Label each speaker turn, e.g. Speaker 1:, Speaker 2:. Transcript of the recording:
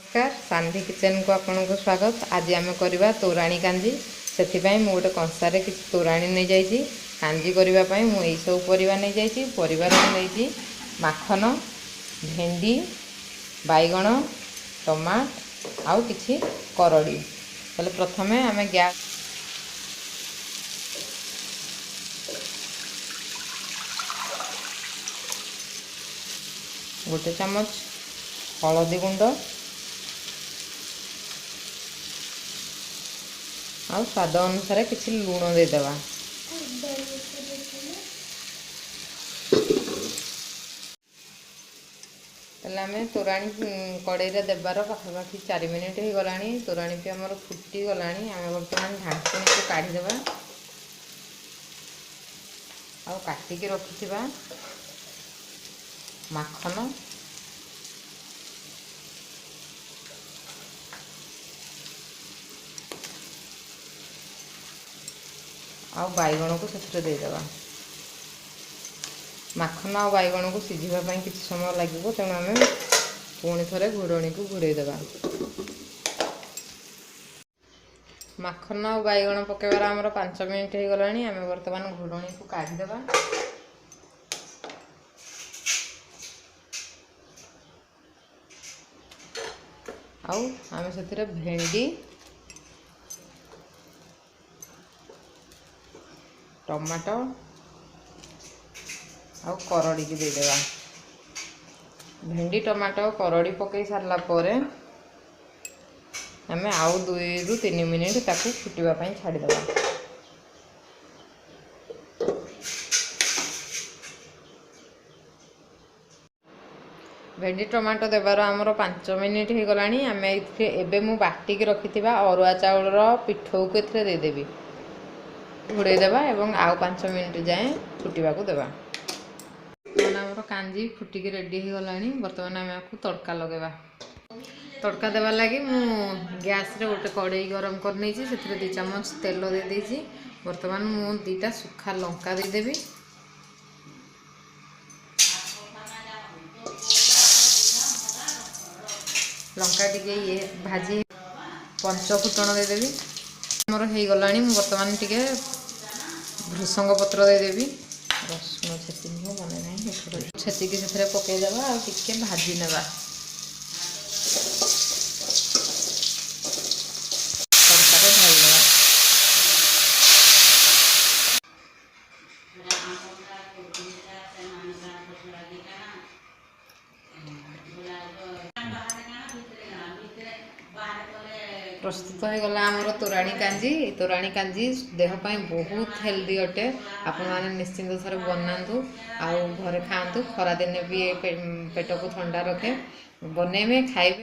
Speaker 1: ନମସ୍କାର, ସାନ୍ଭି କିଚେନକୁ ଆପଣଙ୍କୁ ସ୍ୱାଗତ। ଆଜି ଆମେ କରିବା ତୋରାଣୀ କାଞ୍ଜି। ସେଥିପାଇଁ ମୁଁ ଗୋଟେ କଂସାରେ କିଛି ତୋରାଣୀ ନେଇଯାଇଛି। କାଞ୍ଜି କରିବା ପାଇଁ ମୁଁ ଏଇସବୁ ପରିବା ନେଇଯାଇଛି। ପରିବାରେ ମୁଁ ନେଇଛି ମାଖନ, ଭେଣ୍ଡି, ବାଇଗଣ, ଟମାଟ ଆଉ କିଛି କରଡ଼ି। ତାହେଲେ ପ୍ରଥମେ ଆମେ ଗ୍ୟାସ୍ ଗୋଟେ ଚାମଚ ହଳଦୀ ଗୁଣ୍ଡ ଆଉ ସ୍ୱାଦ ଅନୁସାରେ କିଛି ଲୁଣ ଦେଇଦେବା। ତାହେଲେ ଆମେ ତୋରାଣୀ କଡ଼େଇରେ ଦେବାର ପାଖାପାଖି 4 ମିନିଟ୍ ହେଇଗଲାଣି। ତୋରାଣୀ ବି ଆମର ଫୁଟିଗଲାଣି। ଆମେ ବର୍ତ୍ତମାନ ଢାଙ୍କୁଣୀକୁ କାଢ଼ିଦେବା ଆଉ କାଟିକି ରଖିଥିବା ମାଖନ ଆଉ ବାଇଗଣକୁ ସେଥିରେ ଦେଇଦେବା। ମାଖନ ଆଉ ବାଇଗଣକୁ ସିଝିବା ପାଇଁ କିଛି ସମୟ ଲାଗିବ, ତେଣୁ ଆମେ ପୁଣି ଥରେ ଘୋଡ଼ଣୀକୁ ଘୋଡ଼େଇ ଦେବା। ମାଖନ ଆଉ ବାଇଗଣ ପକାଇବାର ଆମର 5 ମିନିଟ୍ ହେଇଗଲାଣି। ଆମେ ବର୍ତ୍ତମାନ ଘୋଡ଼ଣୀକୁ କାଢ଼ିଦେବା। ଆଉ ଆମେ ସେଥିରେ ଭେଣ୍ଡି, ଟମାଟୋ ଆଉ କରଡ଼ିକି ଦେଇଦେବା। ଭେଣ୍ଡି, ଟମାଟୋ, କରଡ଼ି ପକାଇ ସାରିଲା ପରେ ଆମେ ଆଉ 2ରୁ 3 ମିନିଟ୍ ତାକୁ ଫୁଟିବା ପାଇଁ ଛାଡ଼ିଦେବା। ଭେଣ୍ଡି ଟମାଟୋ ଦେବାର ଆମର 5 ମିନିଟ୍ ହେଇଗଲାଣି। ଆମେ ଏଥିରେ ଏବେ ମୁଁ ବାଟିକି ରଖିଥିବା ଅରୁଆ ଚାଉଳର ପିଠଉକୁ ଏଥିରେ ଦେଇଦେବି। ଘୋଡ଼େଇ ଦେବା ଏବଂ ଆଉ 5 ମିନିଟ୍ ଯାଏଁ ଫୁଟିବାକୁ ଦେବା। ବର୍ତ୍ତମାନ ଆମର କାଞ୍ଜି ଫୁଟିକି ରେଡ଼ି ହେଇଗଲାଣି। ବର୍ତ୍ତମାନ ଆମେ ଆକୁ ତଡ଼କା ଲଗାଇବା। ତଡ଼କା ଦେବା ଲାଗି ମୁଁ ଗ୍ୟାସ୍ରେ ଗୋଟେ କଡ଼େଇ ଗରମ କରିନେଇଛି। ସେଥିରେ 2 ଚାମଚ ତେଲ ଦେଇଦେଇଛି। ବର୍ତ୍ତମାନ ମୁଁ 2ଟା ଶୁଖା ଲଙ୍କା ଦେଇଦେବି। ଲଙ୍କା ଟିକେ ଇଏ ଭାଜି ପଞ୍ଚ ଫୁଟଣ ଦେଇଦେବି। ଆମର ହେଇଗଲାଣି। ମୁଁ ବର୍ତ୍ତମାନ ଟିକେ ଭୃସଙ୍ଗ ପତ୍ର ଦେଇଦେବି। ରସୁଣ ଛେଚିନି, ମନେ ନାହିଁ, ଛେଚିକି ସେଥିରେ ପକାଇଦେବା ଆଉ ଟିକେ ଭାଜି ନେବା। ତଡ଼କାରେ ଢାଳିଦେବା। ପ୍ରସ୍ତୁତ ହୋଇଗଲା ଆମର ତୋରାଣୀ କାଞ୍ଜି। ତୋରାଣୀ କାଞ୍ଜି ଦେହ ପାଇଁ ବହୁତ ହେଲ୍ଦି ଅଟେ। ଆପଣମାନେ ନିଶ୍ଚିନ୍ତ ଥରେ ବନାନ୍ତୁ ଆଉ ଘରେ ଖାଆନ୍ତୁ। ଖରାଦିନେ ବି ପେଟକୁ ଥଣ୍ଡା ରଖେ। ବନେଇବେ, ଖାଇବେ।